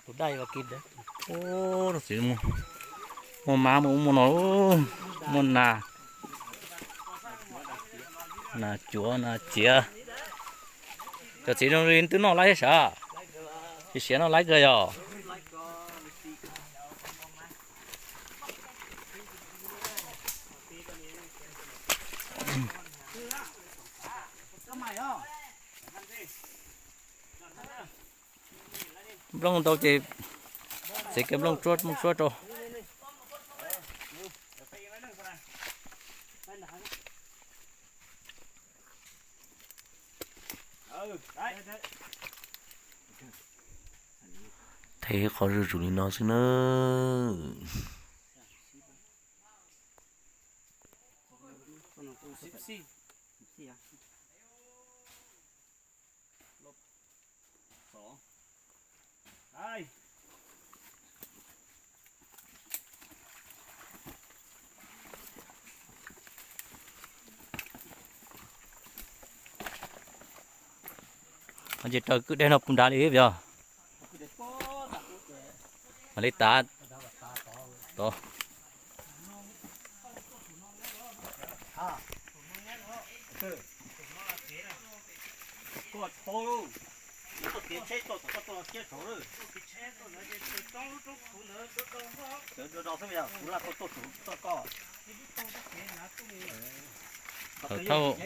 Tus daj, tus daj, muaj mab muaj ub muaj no, muaj nas, nas cuav nas ciav. Cov txiv zoo li twb noj laib thiab sav, tsis siav noj laib kawg yog. Nplooj ntau ces txiav kiag nplooj tsuab, nplooj tsuab rau. Thaij qhov zuj zus li no xwb na. Ces raws kwj deg no puag nrad li yog. Mam li tav tod. Thaum,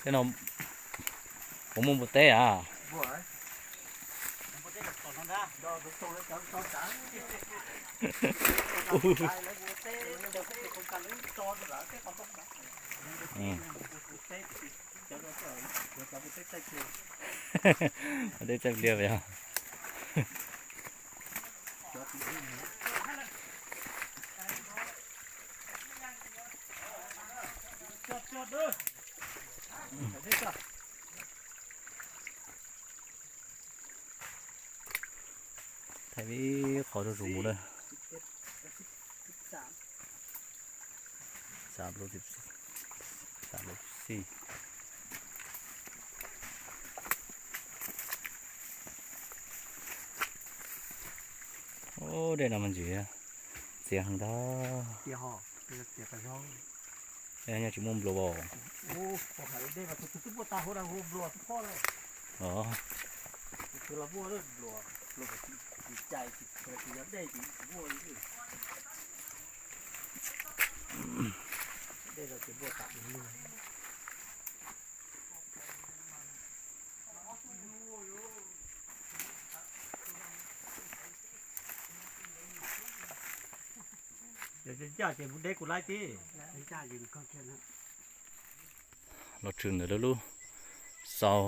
Tej no puas muaj npua teb a? Teb txaij pliag yog. Thaij ib qho zuj zus mus na. Xya lub, xya lub xij. Ub, dej no mas ntxim txias heev ntag. Nyob tsis muaj nplua os. Los txog ntawm lub lub xau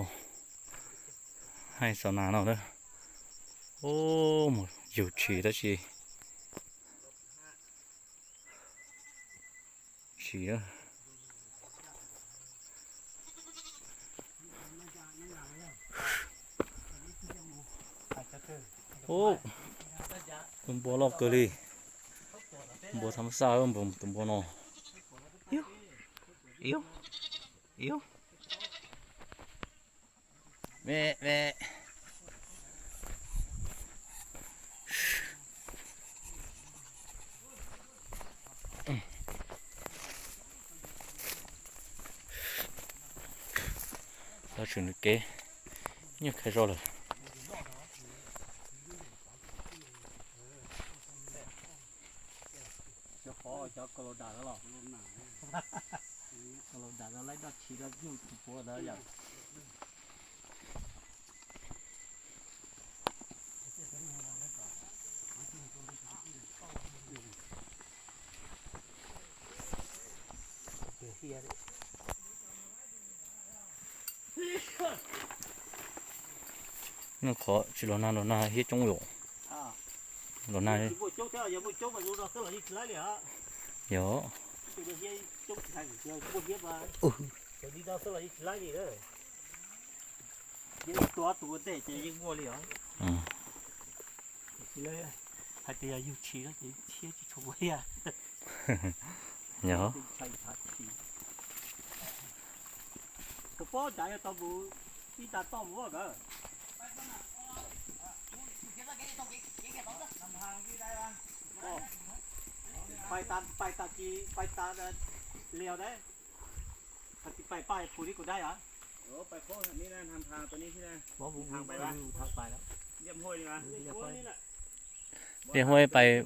haij xau nas no na. Ub, mus yug tshis tab sis tsis. Ub, tus npua loj kawg li. Npua tham xaj, tus npua no. Iu, iu, iu. Me, me. Los tseem nws kev nyob qhov zog lawm. Dam los, los dam los laib doj tshis rau yus tus puav ntawd yom. Nag qhov tsis los nag, los nag hiab coob yom. Los nag. Yog. Hais tias yog yug tshis ces thiab tsis tshua ua liaj. Yog. Tus pob cas yuav tau mus ib tag toj mus kawg. Pais tas, pais tas kis, pais tas lios ne. Pais paj pum li kuv dab yom. Liaj huab pais.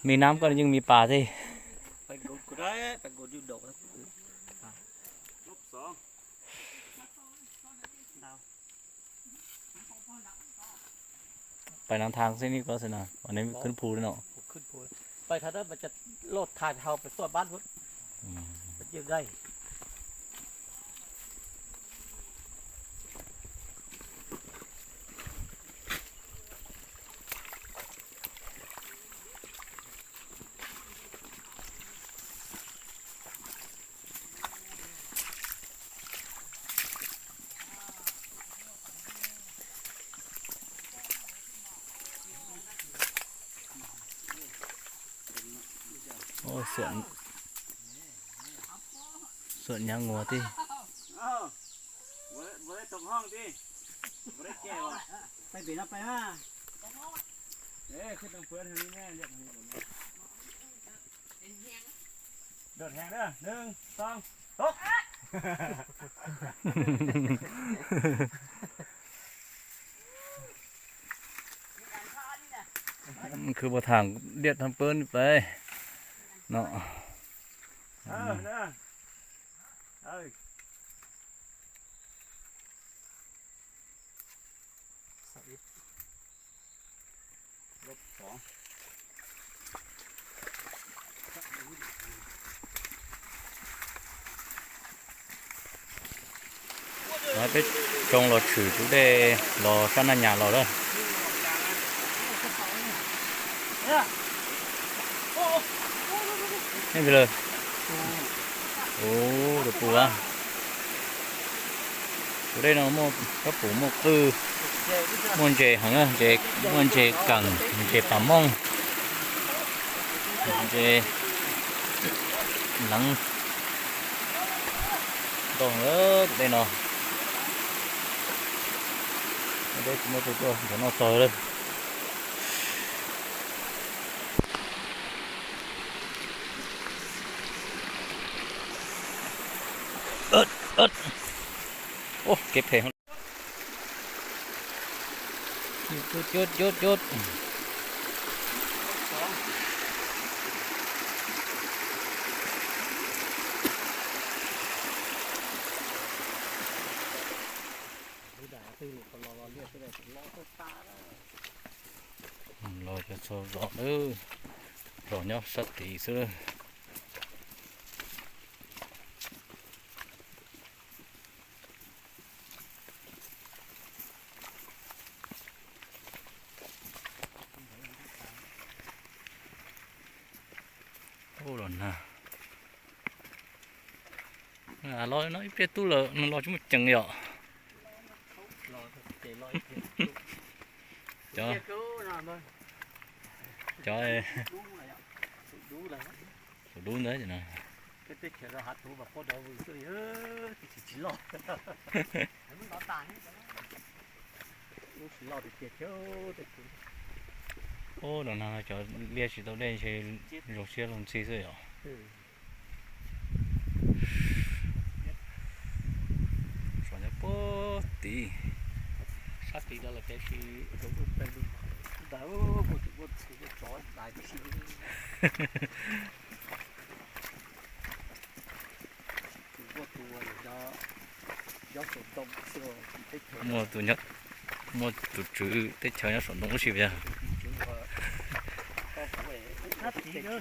Mi nab koj yeej mi pas thiab. Pais nav thang xwb ni koj xwb na, mas neb khwb phu li no. Pais thaj dab mas loj thaj hau pais tuaj bab. Xuam nyab nguas tij. Khwv pov thang diaj thab peb peb no. Peb tsoo los tshwm tus dej los sab Naj Nyas los lawm. Tus pus a, tus dej no muaj kab pum, muaj qwj, muaj ntses heev, muaj ntses keem, ntses pas mooj, ntses leev ntau heev tus dej no. Dej tsis muaj tus tuaj ntawm no txog lawm. Kev phem. Cub cub cub cub. Los cov txhua zos lawm, zos nyob sab tid xwb. Ub, los nag. Los no ib pliag tub lawm, nws los tsis muaj ceem yom. Cov, cov tus dub ntawd no. Lub tsis loj tiag tiag thiab. Ub, no cov liaj tsis tau dej ntshe zoo siab luag ntxhi xwb yom. Saum nyob puag tid. Sab tid no lawm tiam sis zoo ub peb lub ntawd, muaj tus muaj ntxhi muaj tsov dais tib si. Tus muaj tus nyob saum ntoo xwb, teb chaws, muaj tus nyob, muaj tus tswv teb chaws nyob saum ntoo ub si yog. Sab tid no.